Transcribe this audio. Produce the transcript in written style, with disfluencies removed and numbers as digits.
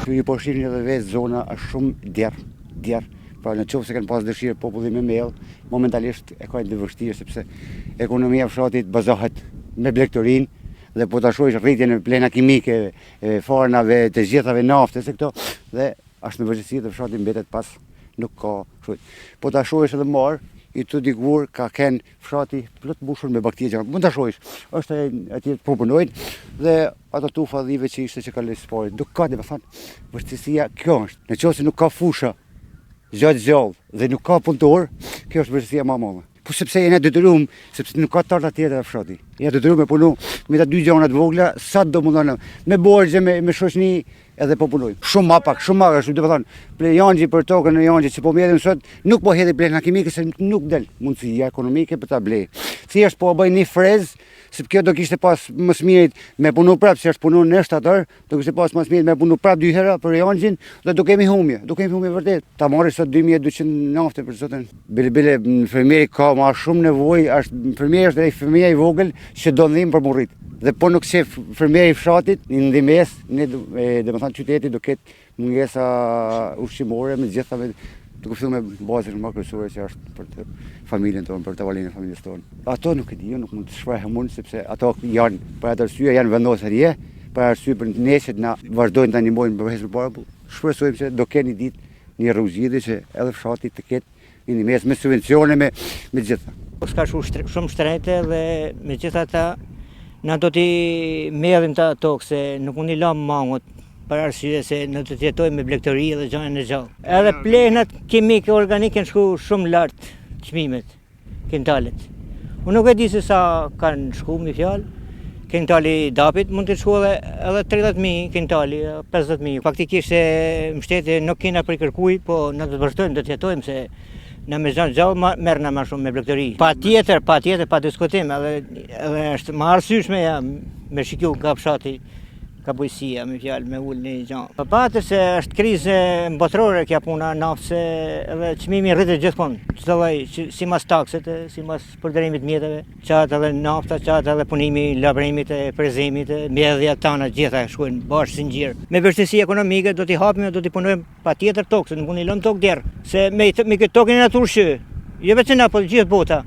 Ju po shihni edhe vetë zona është shumë derr, derr. Pra në qoftë se kanë pas dëshirë populli me mjell, momentalisht e ka të vështirë sepse ekonomia e fshatit bazohet me blegtorinë dhe po ta shohësh rritjen e plehna kimike, e farnave, të gjithave naftës e këto dhe është në vështirësi dhe fshati mbetet pas nuk ka shujt. Po ta shohësh edhe marë, i të dikur ka kenë fshati plot mbushur me bagëti gjëra. Mund ta shohësh. Është atje po punojnë dhe ato tufa dhive që ishte që ka lënë spori. Nuk ka, domethënë, vështirësia kjo është. Në qoftë se nuk ka fusha gjatë gjallë dhe nuk ka punëtor, kjo është vështirësia më e madhe. Po sepse jena detyruar, sepse nuk ka tarta tjetër në fshati. Jena detyruar me punu me ta dy gjëra të vogla, sa do mundon me borxhe, me me shoqni, edhe po punojmë. Shumë ma pak, shumë ma pak, do të thonë, ple jangji për tokën e jangjit që po mjellim sot, nuk po hedhi plehna kimike se nuk del mundësia ekonomike për ta ble. Thjesht po bëj një frez, se kjo do kishte pas më së mirit me punu prapë, se është punu në shtator, do kishte pas më së mirit me punu prapë dy herë për jangjin dhe do kemi humje, do kemi humje vërtet. Ta marrësh sot 2200 naftë për zotin. Bile bile fermeri ka ma shumë nevojë, është fermeri është ai fëmija i vogël që do ndihmë për m'u rrit. Dhe po nuk qe fermeri i fshatit, një ndihmesë, ne domethënë qyteti do ketë mungesa ushqimore me gjitha me duke filluar me bazën më kryesore që është për të familjen tonë, për tavolinën e familjes tonë. Ato nuk e di, nuk mund të shprehem unë sepse ato janë për atë arsye janë vendosur atje, për arsye për ne që na vazhdojnë ta ndihmojnë për hecë përpara, po shpresojmë se do kenë një ditë një rrugë zgjidhje që edhe fshati të ketë një ndihmesë me subvencione me me gjitha. Po s'ka shumë shumë shtrenjtë dhe megjithatë na do t'i mjellim ta tokë se nuk mund i lamë mangut për arsye se ne do të jetojmë me blegtori dhe gjëra në gjallë. Edhe plehnat kimike organike kanë shku shumë lart çmimet, kintalet. Unë nuk e di se sa kanë shku me fjalë, Kintali i dapit mund të shku edhe, edhe 30.000 kintali, 50.000. Faktikisht se mbështetje nuk kena prej kërkuj, po ne do të vazhdojmë, do të jetojmë se na me zanë gjallë merrna ma shumë me blegtori. Pa tjetër, pa tjetër, pa diskutim, edhe, edhe është ma arsyeshme ja, me shiku nga fshati, ka bujqësia, me fjalë, me ulë një gja. Po pa se është krizë botërore kjo puna naftës edhe çmimi rritet gjithmonë, çdo lloj, simas takset, simas përdorimit mjeteve. Qatë edhe nafta, qatë edhe punimi, labrimit e frezimit, e mbjellja tana gjitha shkojnë bashkë zinxhir. Me vështirësi ekonomike do t'i hapim e do t'i punojmë patjetër tokë, se nuk mund i lëmë tokë derr, se me, me këtë tokën e natyrë që, jo vetëm na, po gjithë bota.